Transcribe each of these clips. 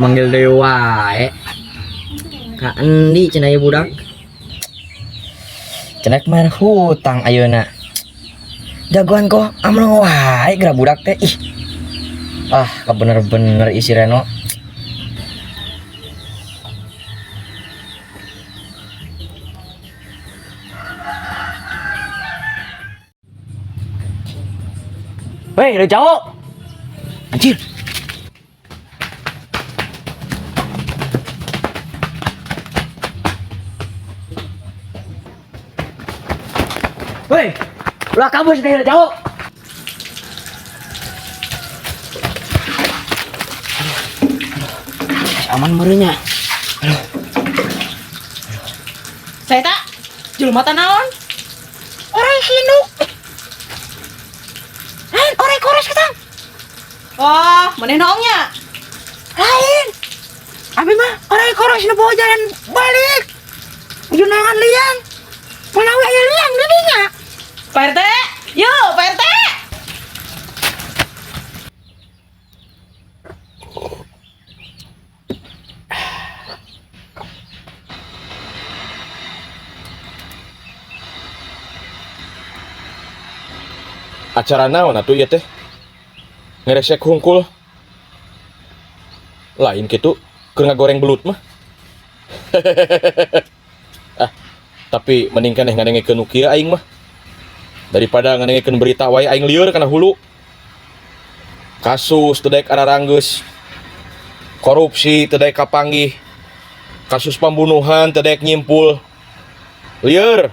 Manggil deui wae. Ka endi cenah ieu budak? Cenah main hutang ayeuna. Jagoan kok amlong wae geura budak teh. Ih. Ah, bener-bener isi Reno. Weh, udah jauh. Anjir. Weh, ulah kabur sih udah jauh. Aman merenya. Saya tak jelema teh naon? Orang hinuk. Lain orang kores ketang. Wah, maneh naongnya? Lain. Abi mah orang kores nu bawa jalan balik. Junangan liang. Manawi aya liang di dinya. Pak RT, yuk Pak RT. Acara naon atuh ieu teh? Ngeresek hungkul. Lain kitu keur ngagoreng belut mah. Ah, tapi mending keneh ngadengekeun nu kieu aing mah. Daripada ngadengekeun berita wae aing lieur kana hulu. Kasus teu daek araranggeus. Korupsi teu daek kapanggih. Kasus pembunuhan teu daek nyimpul. Lieur.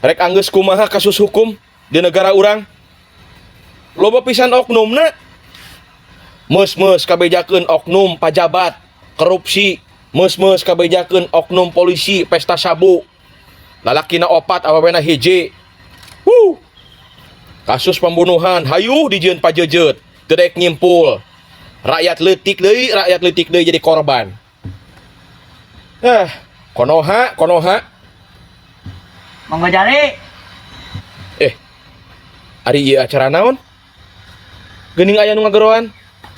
Rek anggeus kumaha kasus hukum di negara urang? Loba pisan oknumna. Meus-meus kabejakeun oknum pajabat korupsi, meus-meus kabejakeun oknum polisi pesta sabu. Lalakina opat awewena hiji. Wuh. Kasus pembunuhan hayu dijieun pajejeut, teu daek nyimpul. Rakyat leutik deui jadi korban. Konoha, konoha. Mangga jali. Ari ieu acara naon? Geuning aya nu ngageroan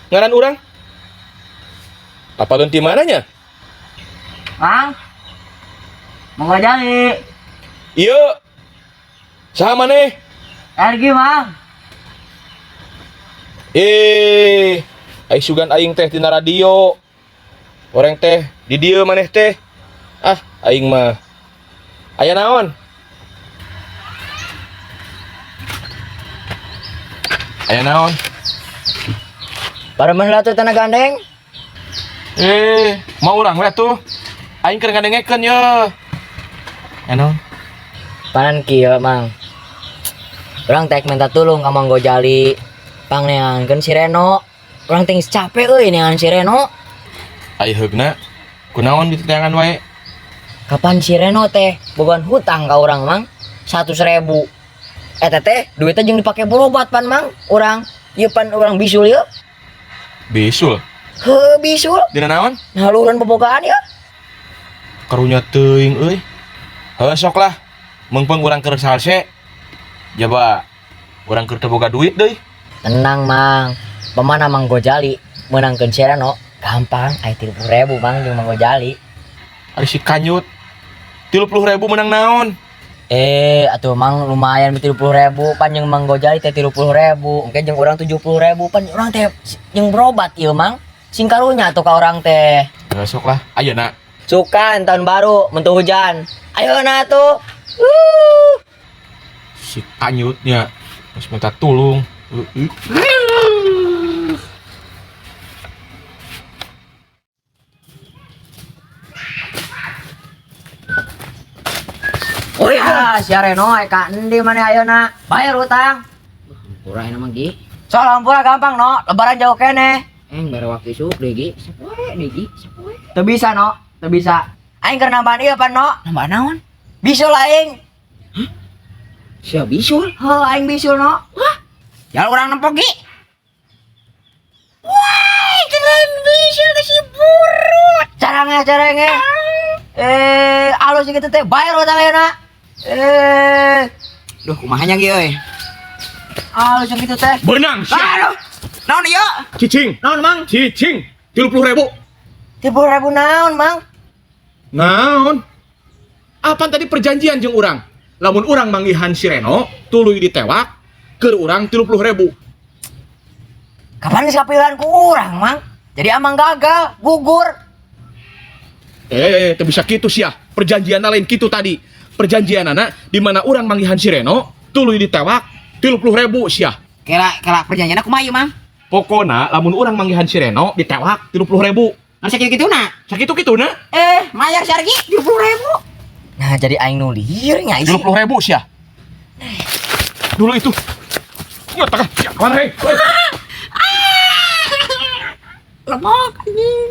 ngaran urang? Apaleun ti mananya? Mang. Mangga jali. Ieu. Saha maneh? Ergi, Mang. Ai sugan aing teh tina radio. Orang teh di dieu maneh teh. Ah, aing mah. Aya naon? Aya naon? Para mana tuh tanah gandeng? Mau urang we tuh. Aing keur ngadengekeun ye. Aya naon? Panan kieu, Mang. Urang teh minta tulung ka Mang Gojali. Pangneankeun si Reno. Urang teh geus capek euy neangan si Reno. Ai heugna kunaon diteangan wae? Kapan si Reno teh bogaan hutang ka urang, Mang? 100.000. Eta teh duitnya jeung dipake berobat pan, Mang. Urang ieu pan urang bisul ieu. Bisul? Heuh, bisul. Dina naon? Haluran bobogaan ieu. Karunya teuing euy. Heuh sok lah. Meungpeung urang keur salse. Jaba urang keur teu boga duit deui. Tenang, Mang. Pemana Mang Gojali meunangkeun si Reno gampang aya 30.000, Mang, jeung Mang Gojali. Ari si kanyut. 30.000 menang naon? Atuh Mang lumayan 30.000 pan jeung Mang Gojali teh 30.000. Engke jeung urang 70.000 pan urang teh jeung berobat ieu, Mang. Sing karunya atuh ka urang teh. Heuh sok lah, ayeuna. Sukan tahun baru mentu hujan. Ayeuna atuh. Si kanyutnya geus minta tulung. Oh iya, si Reno ka endi maneh ayeuna? Bayar utang. Hampura enak mah, Gi. Soal hampura gampang, no. Lebaran jauh keneh. Bare waktu isuk deui, Gi. Sapoe deui, Gi. Sapoe. Teu bisa, no. Teu bisa. Aing keur nambahan ieu pan, no. Nambahan naon? Bisul aing. Hah? Sia bisul? Heuh, aing bisul, no. Wah. Ya urang nempok, Gi. Wah, keren bisul ke si burut. Carangnya, carangnya. Alus gitu teh. Bayar utang ayeuna. Duh, kumaha nya, Gi euy? Alus yang gitu teh. Beunang sia. Aduh. Naon ieu? Cicing. Naon, Mang? Cicing. 30 ribu. 30 ribu naon, Mang? Naon? Apan tadi perjanjian jeung urang? Lamun urang manggihan si Reno, tuluy ditewak, keur urang 30 ribu. Kapan geus kapilihan ku urang, Mang? Jadi amang gagal, gugur. Eh, teu bisa kitu sia. Perjanjian lain kitu tadi. Perjanjian anak di mana urang manggihan si Reno, tuluy ditewak, 30 ribu sia. Kela kela perjanjian kumaha ieu, Mang? Pokona lamun urang manggihan si Reno ditewak 30 ribu. Ngan sakitu na. Sakitu kitu na. Eh, mayar si Argi 30 ribu. Nah, jadi aing nu lieur nya isi. 30 ribu sia. Dulu itu. Ya, takah. Ya, mana hei? Lemok anjing.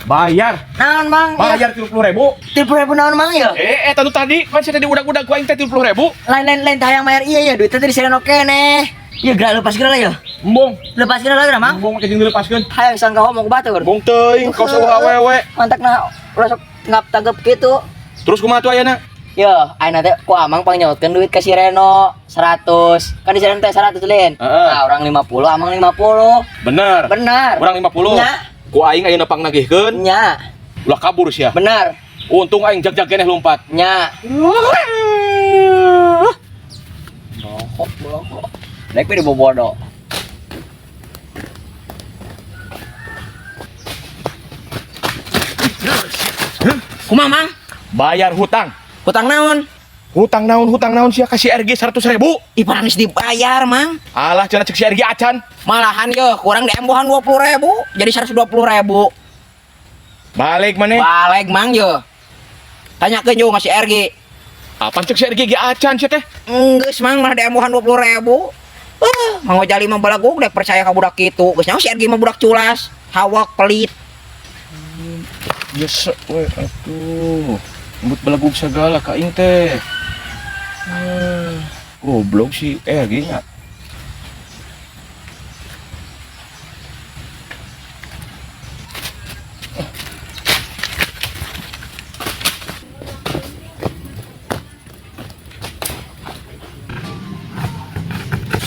Bayar. Naon, Mang? Bayar 30 ribu. 30 ribu naon, Mang ya? Eh, eh, tadi tadi kan saya tadi udah-udah gua aing teh 30 ribu. Lain lain lain hayang bayar iya ya, duitnya tadi si Reno keneh. Iya gerak lepas gerak lah ya. Embung. Lepas gerak lah Mang. Embung make jeung dilepaskeun. Hayang sangka ngomong ku batur. Embung teuing kau sauh awewe. Mantak nah ulah sok ngap tanggep gitu. Terus kumaha tuh ayeuna? Yo, ayeuna teh ku Amang pangnyautkeun duit ke si Reno 100. Kan di si Reno teh 100 lain. Heeh. Nah, urang 50, Amang 50. Bener. Benar. Urang 50. Nya. Ku aing ayeuna pangnagihkeun, Nya, ulah kabur sia. benar. Untung aing jag-jag keneh lompat. Nya. Bohong, bohong. Rek we dibobodo. Kumaha, Mang? Bayar hutang. Hutang naon? Hutang naon sia ka si RG 100 ribu. Ih, parang geus dibayar, Mang. Alah cenah cek si RG acan. Malahan yo, kurang diembohan 20 ribu, jadi 120 ribu. Balik maneh. Balik, Mang, yo. Tanyakeun yo ka si RG. Apaan cek si RG ge acan sia teh? Enggeus, Mang, malah diembohan 20 ribu. Mang Gojali mah balagug dek percaya ka budak kitu. Geus nyaho si RG mah budak culas, hawak pelit. Yes, we atuh. Embut belagug segala ka aing teh. Goblok si RG nya.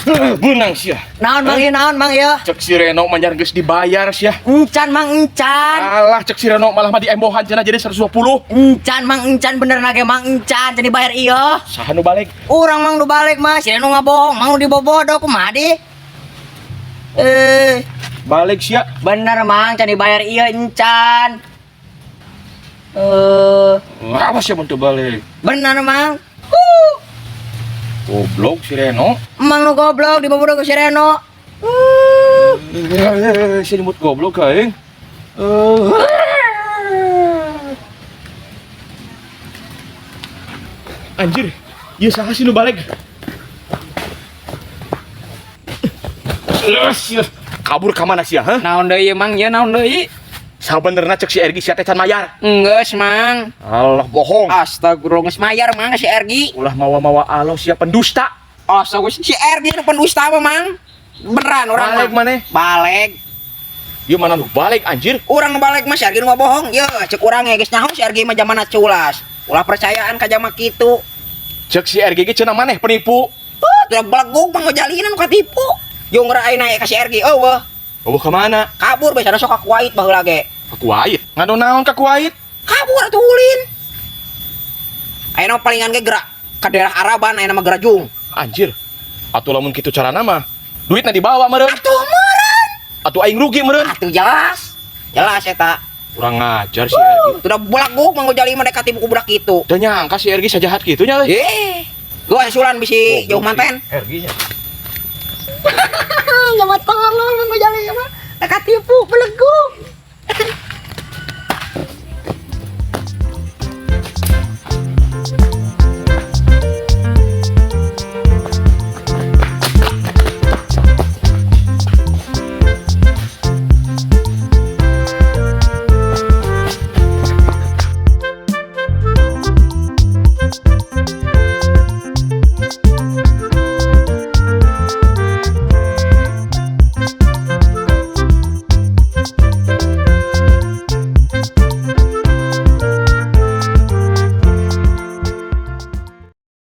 Beunang sia. Naon Mang ieu naon Mang ieu? Cek si Reno mah geus dibayar sia. Encan Mang encan. Alah cek si Reno malah mah diembohan cenah jadi 120. Encan Mang encan bener na ge Mang encan jadi bayar ieu. Saha nu balik? Urang Mang nu balik mah si Reno ngabohong, Mang nu dibobodo kumaha di? Eh, Balik sia. bener Mang can dibayar ieu encan. Eh, Awas ya mun teu balik. bener Mang. Goblok si Reno. Mang nu goblok dibobodo ku si Reno. Si nyebut goblok ka aing. Anjir, ieu saha sih nu balik? Sia. Kabur ka mana sia, ha? Naon deui Mang, ya naon deui? Sabenerna cek si Ergi sia teh can mayar. Enggeus, Mang. Allah bohong. Astagfirullah, geus mayar, Mang, si RG. Ulah mawa-mawa alo sia pendusta. Astagfirullah, si RG nu pendusta mah, Mang. Beneran urang Balik mah. maneh. Balik. Ieu mana nu balik anjir? Urang nu balik mah si RG nu mah bohong. Ye, cek urang ge geus nyaho si RG mah jamana culas. Ulah percayaan ka jama kitu. Cek si RG ge cenah maneh penipu. Tuh belegug Mang Gojali nu katipu. Jeung geura ayeuna ka si RG eueuh. Eueuh ka mana? Kabur biasana sok ka Kuwait baheula ge. Ka Kuwait. Ngado naon ka Kuwait? Kabur atuh ulin. Ayeuna palingan ge gerak ka daerah Araban ayeuna mah gerajung. Anjir. Atuh lamun kitu carana mah duitna dibawa meureun. Atuh meureun. Atuh aing rugi meureun. Atuh jelas. Jelas eta. Kurang ngajar si RG. Sudah belegug Mang Gojali mah dek katipu ku budak kitu. Teu nyangka si RG sajahat kitu nya euy. Eh, gua sulan bisi jauh manten. RG nya. Nyamat tolong Mang Gojali mah. Dek katipu belegug.